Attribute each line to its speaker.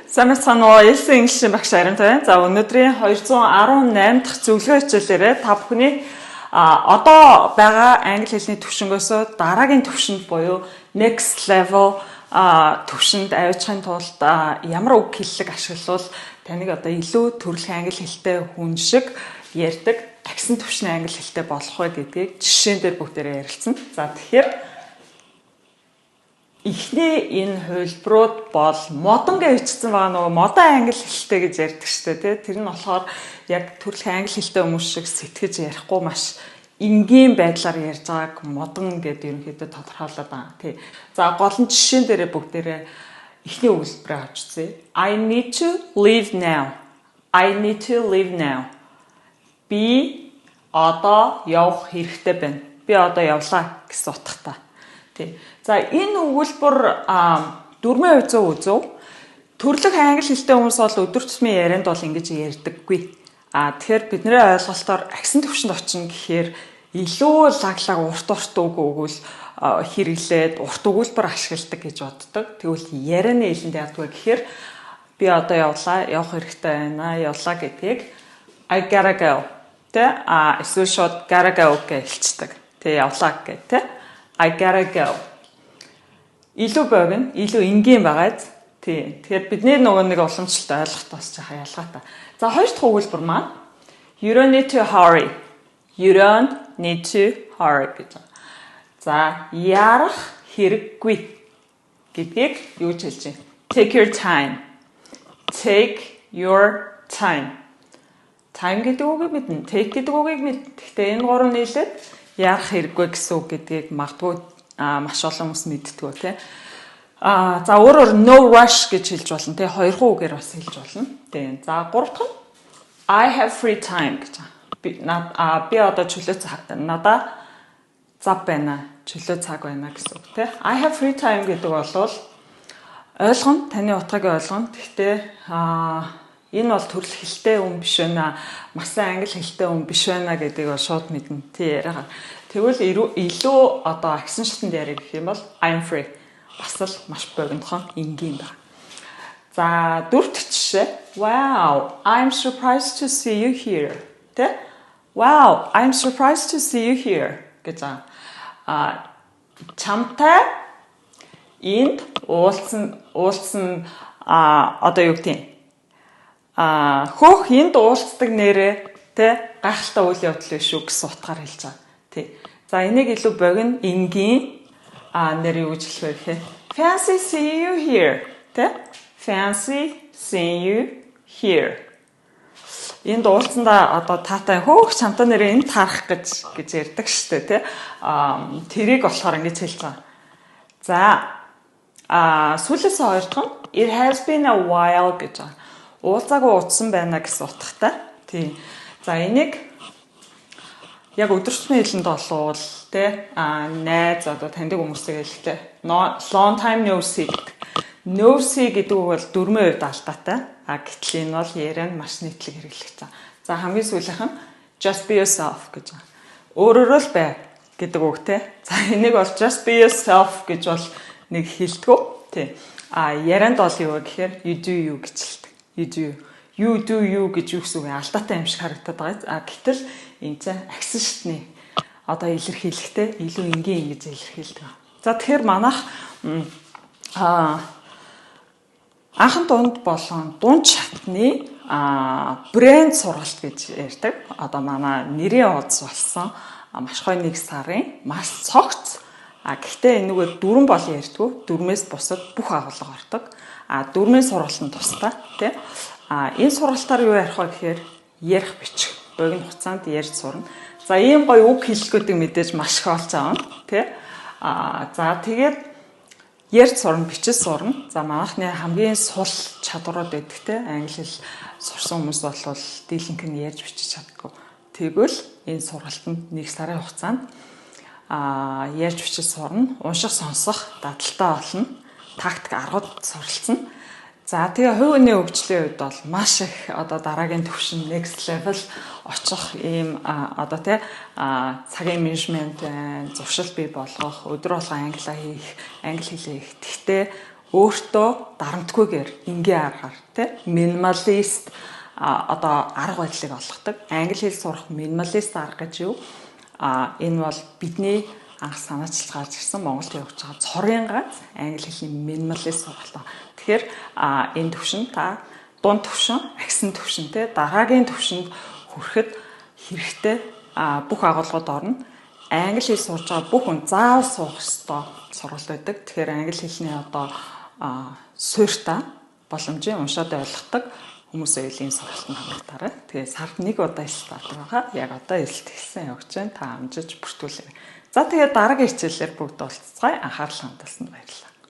Speaker 1: Сайн байцгаана уу? Элсэн English-ийн багш Аримтай байна. За, өнөөдрийн 218 дахь зөвлөгөө хичээлээрээ та бүхний одоо байгаа англи хэлний түвшингөөсөө дараагийн түвшинд буюу next level түвшинд авчихын тулд ямар үг хэллэг ашиглавал таныг одоо илүү төрөлх англи хэлтэй хүн шиг ярьдаг, ахисан түвшний англи хэлтэй болох вэ гэдгийг жишээн дээр бүгдээрээ ярилцсан. За, тэгэхээр эхний энэ хувилбарууд бол модон гэж бичсэн байгаа, нөгөө модон англи хэлтэй гэж ярьдаг штэ, тий. Тэр нь болохоор яг төрөлх англи хэлтэй хүмүүс шиг сэтгэж ярихгүй, маш энгийн байдлаар ярьж байгааг модон гэдээ ерөнхийдөө тодорхойлоод байгаа. Тий. За, гол нь жишээн дээрээ бүгдээрээ эхний өгүүлбэрээ авч үзье. I need to leave now. I need to leave now. Би одоо явах хэрэгтэй байна. Би одоо явлаа гэсэн утгатай. Тий. За, энэ өгүүлбэр дөрмийн хувь 100 үзв. Төрөлх англи хэлтэй хүмүүс бол өдөр тутмын ярианд бол ингэж ярьдаггүй. А тэгэхээр бидний ойлголтоор ахисан төвшөнд очино гэхээр илүү лаг лаг урт урт үг өгвөл хэрэглээд, урт өгүүлбэр ашигладаг гэж боддог. Тэгвэл ярианы хэлэнд яадаг вэ гэхээр би одоо явлаа, явах хэрэгтэй байна, явлаа гэдгийг "I gotta go" тэ, эсвэл шууд "gotta go" гэж хэлчихдэг. Тэ, явлаа гэх тэ. I gotta go. Илүү богино, илүү энгийн байгааз. Тий. Тэгэхээр бидний нөгөө нэг уламжлалт ойлгоход бас жаахан ялгаатай. За, хоёр дахь өгүүлбэр маань "You don't need to hurry. You don't need to hurry" гэж байна. За, яарах хэрэггүй гэдгийг юу гэж хэлж байна? Take your time. Take your time. Time гэдэг үгийг мэднэ. Take гэдэг үгийг мэднэ. Гэхдээ энэ гурав нийлээд яарах хэрэггүй гэсэн үг гэдгийг магадгүй маш олон хүмүүс мэддэггүй, тий. За, өөрөөр "no rush" гэж хэлж болно, тий. Хоёрхан үгээр бас хэлж болно. Тий. За, гурав дахь нь "I have free time" гэж байгаа. Би одоо чөлөө цаг, надаа зав байна. Чөлөө цаг байна гэсэн үг, тий. "I have free time" гэдэг бол ойлгоно, таны утгыг ойлгоно. Гэхдээ энэ бол төрөлх хэлтэй хүн биш байна. Маш сайн англи хэлтэй хүн биш байна гэдгийг бол шууд мэднэ. Тий, яриагаа. Тэгвэл илүү одоо ахисан шатанд яриа гэх юм бол "I'm free" бас л маш богинохон, энгийн байна. За, дөрөв дэх жишээ. Wow, I'm surprised to see you here. Тэ? "Wow, I'm surprised to see you here" гэж байгаа. Чамтай энд уулзсан одоо юу гэдэг хөөх энд уулздаг нэрээ, тэ, гайхалтай үйл явдал биш үү гэсэн утгаар хэлж байгаа. Тий. За, энийг илүү богино, энгийн нэр юу гэж хэлэх вэ гэхээр "Fancy seeing you here." Тэ? Fancy seeing you here. Энд уулзсандаа одоо таатай, хөөх, чамтай нэрээ энд таарах гэж ярьдаг штэ, тий. Тэрийг болохоор ингэж хэлж байгаа. За, сүүлээс хоёр дахь нь "It has been a while" гэж байгаа. Уулзаагүй удсан байна гэсэн утгатай. Тий. За, энийг яг өдөр тутмын хэлэнд болвол, тэ, найз, одоо таньдаг хүмүүсийг хэлэхдээ "long time no see" гэдэг. "No see" гэдэг үг бол дүрмийн хувьд алдаатай. А гэтэл энэ бол ярианд маш нийтлэг хэрэглэгдэж байгаа. За, хамгийн сүүлийнх нь "just be yourself" гэж байгаа. Өөрөөрөө л бай гэдэг үг, те. За, энийг бол "just be yourself" гэж бол нэг хэлдэггүй. Тий. А ярианд бол юу вэ гэхээр "you do you" гэж хэлдэг. "You do you." "You do you" гэж юу гэсэн үг, алдаатай юм шиг харагдаад байгаа. А гэтэл энэ чинь ахисан шатны одоо илэрхийлэхдээ илүү энгийн ингэж илэрхийлдэг. За, тэгэхээр манайх анхан дунд болон дунд шатны брэнд сургалт гэж ярьдаг. Одоо манай нэрийн ууз болсон маш гоё нэг сарын маш цогц, а гэхдээ энэгээр дүрэм бол ярьдгүй, дүрмээс бусад бүх агуулга ордог. А дүрмийн сургалт нь тусдаа, тий. А энэ сургалтаар юу ярих вэ гэхээр ярих, бичих, богино хугацаанд ярьж сурна. За, ийм гоё үг хэллэгүүдийг мэдээж маш их олж авна, тий. А за, тэгээд ярьж сурна, бичиж сурна. За, манайхны хамгийн сул чадварууд байдаг, те. Англи хэл сурсан хүмүүс бол дийлэнх нь ярьж бичиж чаддаггүй. Тэгвэл энэ сургалтанд нэг сарын хугацаанд ярьж бичиж сурна, унших, сонсох дадалтай болно, тактик аргууд суралцна. За, тэгээ хувь хүний хөгжлийн хувьд бол маш их одоо дараагийн түвшин, next level очих ийм одоо, тий, цагийн менежмент байна, зуршил бий болгох, өдөр болгон англиа хийх, англи хэлээ хийх. Гэхдээ Өөртөө дарамтгүйгээр, энгийн аргаар, тий, minimalist одоо арга барилыг олгодог. Англи хэл сурах minimalist арга гэж юу? Энэ бол бидний анх санаачилж гарч ирсэн, Монголд явж байгаа цорын ганц англи хэлний minimalist сургалт. Тэгэхээр энэ төвшин та дунд төвшин, агсан төвшин, те, дараагийн төвшөнд хүрэхэд хэрэгтэй бүх агуулгууд орно. Англи хэл сурж байгаа бүх хүн заавал суух ёстой сургалт байдаг. Тэгэхээр англи хэлний одоо суурьтай боломжийн уншаад ойлгодог хүмүүс ээлийн сургалтанд хамрагдаарай. Тэгээ сард нэг удаа элсэлт байгаа. Яг одоо элсэлт эхэлсэн, явж байна. Та амжиж бүртгүүлээрэй. За, тэгээд дараагийн хичээлээр бүгд уулзацгаая. Анхаарал хандуулсанд баярлалаа.